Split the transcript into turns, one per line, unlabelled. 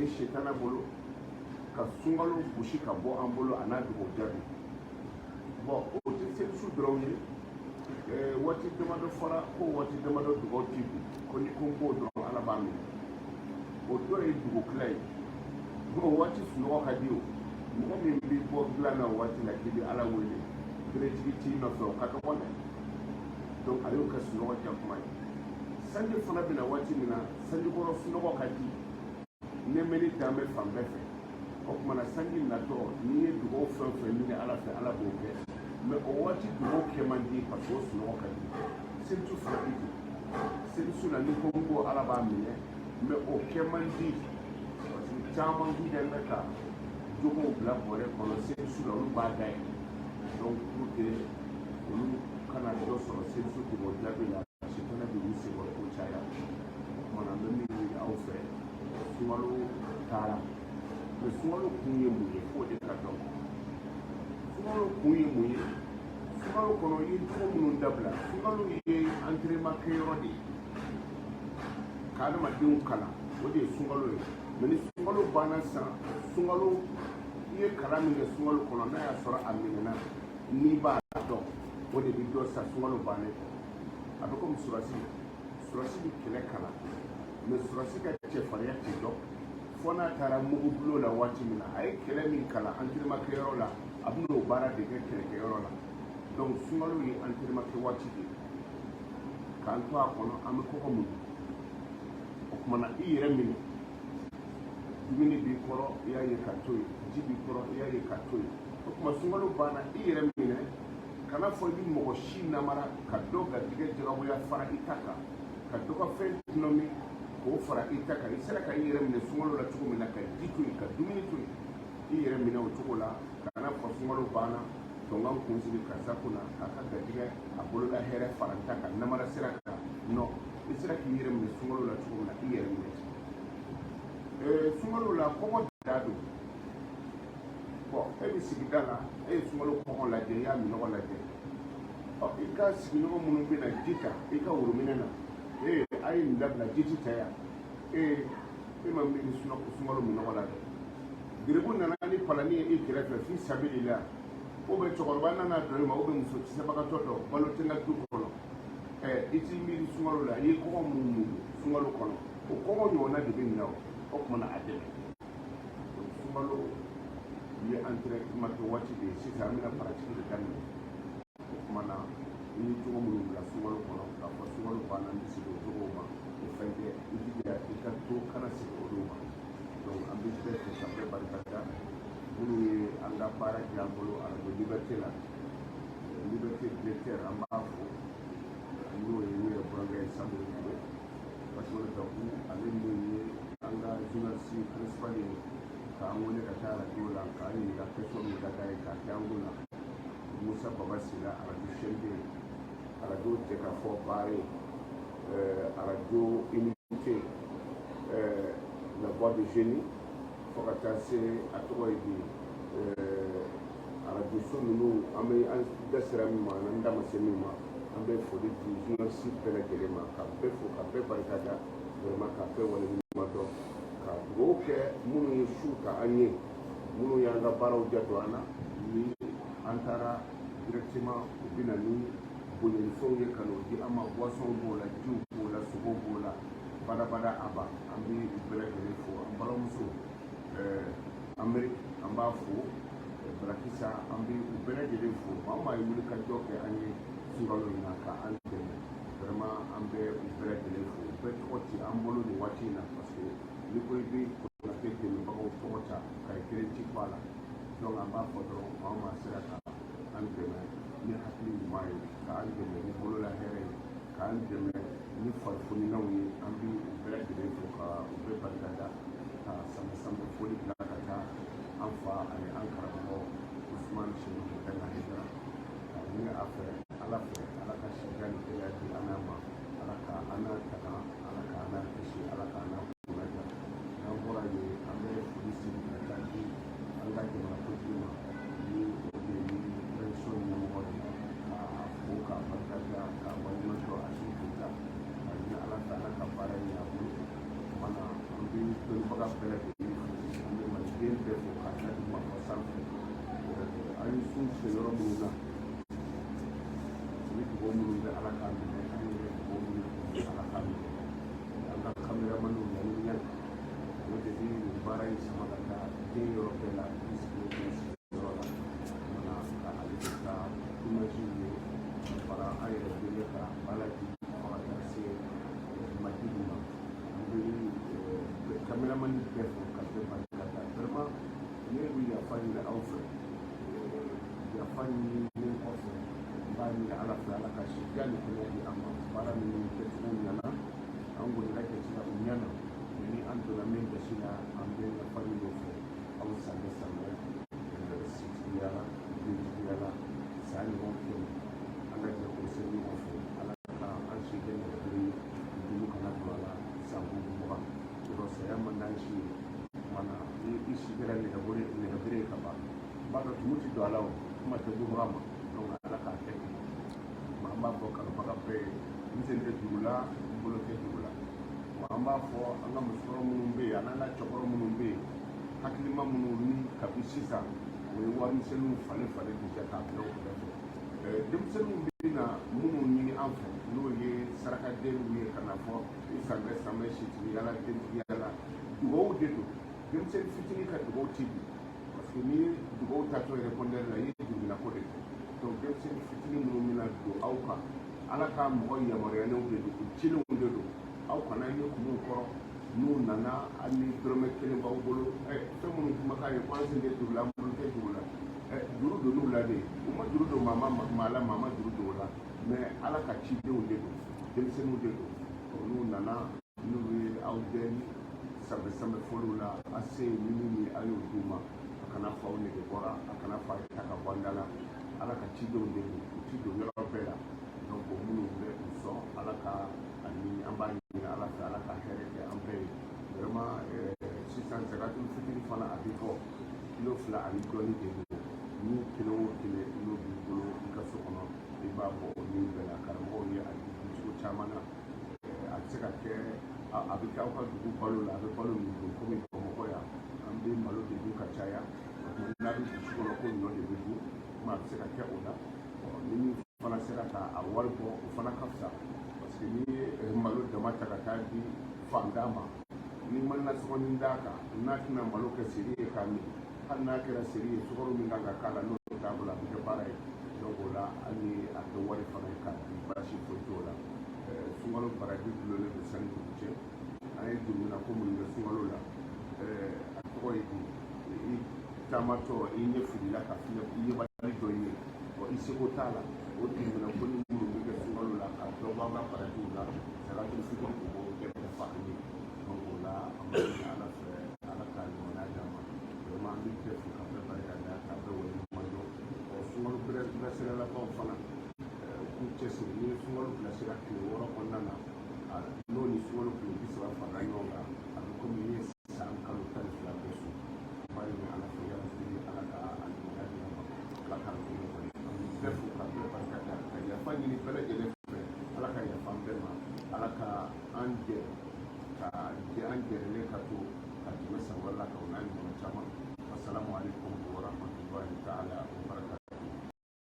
ye setana bolo ka sunkalo gosi ka bɔ an bolo, a n'a dugawu jaabi. Bon, o tɛ selisu dɔrɔn ye. Waati damadɔ fɔra ko waati damadɔ dugawu ti bin, ko ni ko n b'o dɔrɔn, Ala b'a minɛ. O dɔ ye dugukila ye. O waati sunɔgɔ ka di. O mɔgɔ min bɛ bɔ dilan na o waati la k'i bɛ Ala wele, beretigi t'i nɔfɛ, o ka dɔgɔn dɛ. Donc a y'o kɛ sunɔgɔ jakuma ye. Sanji fana bɛna waati min na, sanjikɔrɔ sunɔgɔ ka di, nɛmɛni dan bɛ fan bɛɛ fɛ. O tuma na, sanji natɔ, n'i ye dugawu fɛn o fɛn ɲini Ala fɛ, Ala b'o kɛ. Mais o waati dugawu kɛ man di, parce que o sunɔgɔ ka di. Selisu fana bɛ ten. Selisu la, ni ko n ko Ala b'a minɛ, mais o kɛ man di, parce que caman tun kɛlen bɛ ka jogow bila bɔrɛ kɔnɔ selisu la, olu b'a dayɛlɛ. Donc pour que olu kana dɔ sɔrɔ selisu dugawu jaabi la, sitana bɛ u senkɔrɔ ko caya. O tuma na, an bɛ min ɲini aw fɛ, sunkalo taara, mais sunkalo kun ye mun ye? F'o de ka dɔn. Sunkalo kun ye mun ye? Sunkalo kɔnɔ, i ye jogo minnu dabila, sunkalo ye entraînement kɛyɔrɔ de ye ka adamadenw kalan. O de ye sunkalo ye. Mais ni sunkalo banna sisan, sunkalo i ye kalan min kɛ sunkalo kɔnɔ, n'a y'a sɔrɔ a minɛna, n'i b'a dɔn, o de bɛ dɔn sisan sunkalo bannen kɔ. A bɛ komi surasi. Surasi bɛ kɛlɛ kalan, mais surasi ka cɛfarinya tɛ dɔn fo n'a taara mugu bulon la. Waati min na a ye kɛlɛ min kalan entraînement kɛyɔrɔ la, a bɛ n'o baara de kɛ kɛlɛkɛyɔrɔ la. Donc sunkalo ye entraînement kɛ waati de ye k'an to a kɔnɔ, an bɛ kɔgɔ muɲu. O tuma na, i yɛrɛ minɛ, dumuni b'i kɔrɔ, i y'a ye ka to yen, ji b'i kɔrɔ, i y'a ye ka to yen. O tuma, sunkalo banna, i yɛrɛ minɛ, kana fɔ i bɛ mɔgɔ si namara ka dɔ garijɛgɛ jagagoya fara i ta kan, ka dɔ ka fɛn tɔnɔmi k'o fara i ta kan. I sera ka i yɛrɛ minɛ sunkalo la cogo min na, ka ji to yen, ka dumuni to yen, i yɛrɛ minɛ o cogo la. Kana fɔ sunkalo banna, tɔnkan kun sigi karisa kunna k'a ka garijɛgɛ, a bolola hɛrɛ fara n ta kan namara sira kan. Non, i sera k'i yɛrɛ minɛ sunkalo la cogo min na, i yɛrɛ minɛ ten. Sunkalo la, kɔngɔ da don. Bon, e bɛ sigida la, e ye sunkalo kɔngɔ lajɛ, i y'a minɔgɔ lajɛ. Ɔ, i ka sigiɲɔgɔn minnu bɛ na ji ta i ka worobinɛ na, ee, a ye nin dabila, ji ti ta yan. Ee, e ma miiri sunkalo minɔgɔ la dɛ. Geribu nana ni palani ye i kɛrɛfɛ fi sabilila, ou bien cɛkɔrɔba nana dɔn i ma, ou bien muso tisɛbagatɔ dɔ, balo tɛ n ka du kɔnɔ. Ɛ, i t'i miiri sunkalo la. I ye kɔngɔ mun muɲu sunkalo kɔnɔ, o kɔngɔ ɲɔgɔnna de bɛ nin na. O tuma na, a dɛmɛ. Donc sunkalo ye entraînement kɛ waati de ye. Sisan an bɛna pratique de daminɛ. O tuma na, i ye jogo minnu bila sunkalo kɔnɔ, k'a fɔ sunkalo banna, n bɛ segin o jogow ma, o fɛn tɛ. I jija i ka to kana segin olu ma. Donc an bɛ bɛɛ fo ka bɛɛ barika da. Minnu ye an ka baara kɛ an bolo arajo Liberté la, Liberté directeur, an b'a fo, n'o ye n yɛrɛ burankɛ ye, Samori Ture Basimana Daku, ale min ye an ka journaliste principal ye, k'an wele ka taa arajo la, k'an ɲininka question min ka d'a ye k'a kɛ an kunna. Musa Baba Sila, arajo CND, arajo Jɛ ka fɔ baare, arajo Unité, La Voix de Génie, fo ka taa se a tɔgɔ ye di, arajo so ninnu, an bɛ an da sera min ma, an da ma se min ma. An bɛ foli di journaliste bɛɛ lajɛlen ma, ka bɛɛ fo, ka bɛɛ barika da vraiment, ka bɛɛ waleɲuman dɔn, ka dugawu kɛ minnu ye su ta an ye, minnu y'an ka baaraw jadon an na. Ni an taara directement, u bɛ na ni bonyalifɛnw ye ka n'o di an ma. Boisson b'o la, jiw b'o la, sogo b'o la, badabada aba. An bɛ u bɛɛ lajɛlen fo. An balimamuso Amérique, an b'a fo. Barakisa, an bɛ u bɛɛ lajɛlen fo. Maa o maa ye wuli ka jɔ kɛ an ye sunkalo in na ka an dɛmɛ, vraiment an bɛ u bɛɛ lajɛlen fo. U bɛɛ tɔgɔ ti an bolo nin waati in na, parce que n'i ko i bɛ Konate dɛmɛbagaw tɔgɔ ta, ka i kelen ci bɔ a la. Donc an b'a fɔ dɔrɔn, maa o maa sera ka an dɛmɛ ni hakili ɲuman ye, k'an dɛmɛ ni bolola hɛrɛ ye, k'an dɛmɛ ni farifoniinaw ye, an bɛ u bɛɛ lajɛlen fo ka u bɛɛ barikada, ka sanbɛ sanbɛ foli bila ka taa an fa ani an karamɔgɔ Usumani Seku Bɛnna Hayidara, ka ɲini a fɛ, Ala fɛ, Ala ka sijan ni gɛlɛya di an n'a ma, Ala ka an n'a tanga, Ala ka an n'a kisi, Ala ka an n'a kunnaja. N'an bɔra yen, an bɛ foli sigi ka taa di an ka jamanakuntigi ma, ni o de ye transition ɲɛmɔgɔ ye, ka fo k'a barika da, k'a waleɲuman dɔn Asimi Goyita, ka ɲini Ala fɛ, Ala ka baara in ɲɛ a bolo. O tuma na, an bɛ dɔnnibaga bɛɛ lajɛlen lajɛlen bɛɛ fo k'a ta duguma fɔ sanfɛ. An ye sun se yɔrɔ minnu na, ni dugawu minnu bɛ, Ala k'a minɛ. An yɛrɛ dugawu minnu bɛ, Ala k'a minɛ. An ka kameramaniw yanni ɲɛ, o de bɛ nin baara in sama ka taa den yɔrɔ bɛɛ la, i sigilen bɛ sigiyɔrɔ la mana ka ale de ka image ye ka fara an yɛrɛ denkɛ kan Balaji, fo ka taa se Madibu ma. An bɛ kameramani bɛɛ fo ka bɛɛ barika da. Vraiment, ne bɛ yafa ɲini aw fɛ. Yafa ɲininen kɔfɛ, n b'a ɲini Ala fɛ, Ala ka si jan ni kɛnɛya di an ma. Baara minnu kɛcogo ɲɛna, an kɔni ka jate la, u ɲɛna. Ni an donna min gasi la, an bɛ yafa ɲini o fɛ. Aw sanbɛ sanbɛ, sitigiya la, dentigiya la, san ɲɔgɔn 100, an ka jɛ k'o se ɲɔgɔn fɛ. Ala ka an si kɛ nɛgɛbere ye, dugu kana don a la sanko 20 yɔrɔ. Saya man d'an si ye. Kumana ni i si kɛra nɛgɛbere nɛgɛbere ye ka ban, n b'a dɔn tumu ti don a la, o kuma tɛ bubaga ma. Donc Ala k'a kɛ ten. An b'a fɔ kanubaga bɛɛ ye, n sen tɛ juru la, n bolo tɛ juru la. Wa an b'a fɔ an ka musokɔrɔ minnu bɛ yen, an'an ka cɛkɔrɔ minnu bɛ yen, hakilima minnu ni kabi sisan o ye warimisɛnninw falen falen déjà k'a bila u kɛrɛfɛ. Denmisɛnninw bɛ na minnu ɲini an fɛ, n'o ye sarakadenw ye, ka na fɔ i sanbɛ sanbɛ, sitigiya la, dentigiya la, dugawu de don. Denmisɛnnin fitinin ka dugawu ti bi, parce que n'i ye dugawu tatɔ répondeur la, i ye juruminako de kɛ. Donc denmisɛnnin fitinin minnu bɛna don aw kan, Ala ka mɔgɔ yamaruyalenw de don, u cilenw de don. Aw kana ye kumuw kɔrɔ n'u nana, hali ni dɔrɔmɛ kelen b'aw bolo. Fɛn minnu kumakan ye ko an sen tɛ juru la, an bolo tɛ juru la, juru donn'u la de. U ma juru don maa maa la, maa ma juru don o la, mais Ala ka cidenw de don, denmisɛnninw de don. N'u nana, n'u ye aw deli sanbɛ sanbɛ foliw la, a se ye ni min ye, a y'o d'u ma. A kana fɔ aw nege bɔra, a kana fɔ a ye ta ka bɔ an da la. Ala ka cidenw de don, u ti don yɔrɔ bɛɛ la. Donc minnu bɛ u sɔn, Ala ka ani an b'a ɲini Ala fɛ, Ala ka hɛrɛ kɛ an bɛɛ ye. Vraiment, sisan zakatul fitiri fana, a bɛ bɔ kilo 2 ani dɔɔni de don. Ni kelen o kelen n'o b'i bolo i ka so kɔnɔ, i b'a bɔ o min bɛɛ la. Karamɔgɔw ye a di cogo caman na. A bɛ se ka kɛ, a bɛ kɛ aw ka dugu balo la, a bɛ balo min dun. Komi Bamakɔ yan, an bɛ malo de dun ka caya. N'a bɛ burusi kɔnɔ ko ɲɔ de bɛ dun, kuma a bɛ se ka kɛ o la. Ni min fana sera ka a wari bɔ, o fana ka fisa, parce que n'i ye malo dama ta ka taa di fantan ma, ni ma nasɔngɔnin d'a kan, n'a tɛna malo kɛ seri ye k'a min, hali n'a kɛra seri ye, sukaro min kan ka k'a la, n'o t'a bolo, a bɛ kɛ baara ye. Donc o la, hali ni a kɛ wari fana ye k'a di, baasi foyi t'o la. Sunkalo baraji dulonnen don sani dugu cɛ. An ye jurumina ko minnu kɛ sunkalo la, a tɔgɔ ye di, i taamatɔ, i ɲɛ filila ka filɛ, i yebali dɔ ye, i seko t'a la. O jurumina ko ni minnu bɛ kɛ sunkalo la, ka dɔ bɔ an ka barajiw la, zakatul fitiri o b'o bɛɛ dafa an ye. Donc o la, an b'a ɲini Ala fɛ, Ala ka ɲumanya d'an ma. Vraiment, an bɛ bɛɛ fo ka bɛɛ barika da, ka bɛɛ waleɲuman dɔn. Sunkalo bilasiralabaw fana, u k'u cɛsiri. N'i ye sunkalo bilasira tile 6 kɔnɔna na, n'o ni sunkalo tile 30 farala ɲɔgɔn kan, a bɛ komi i ye san kalo 12 bɛɛ sun. An b'a ɲini Ala fɛ, yarabi, Ala ka a ɲumanya di an ma, Ala k'an to ɲɔgɔn ye. An bɛ bɛɛ fo ka bɛɛ barika da, ka yafa ɲini bɛɛ lajɛlen fɛ. Ala ka yafa an bɛɛ ma, Ala ka an jɛ ka jɛ, an jɛrɛlen ka to ka tɛmɛ san wɛrɛ la, ka o n'a ɲɔgɔnna caman.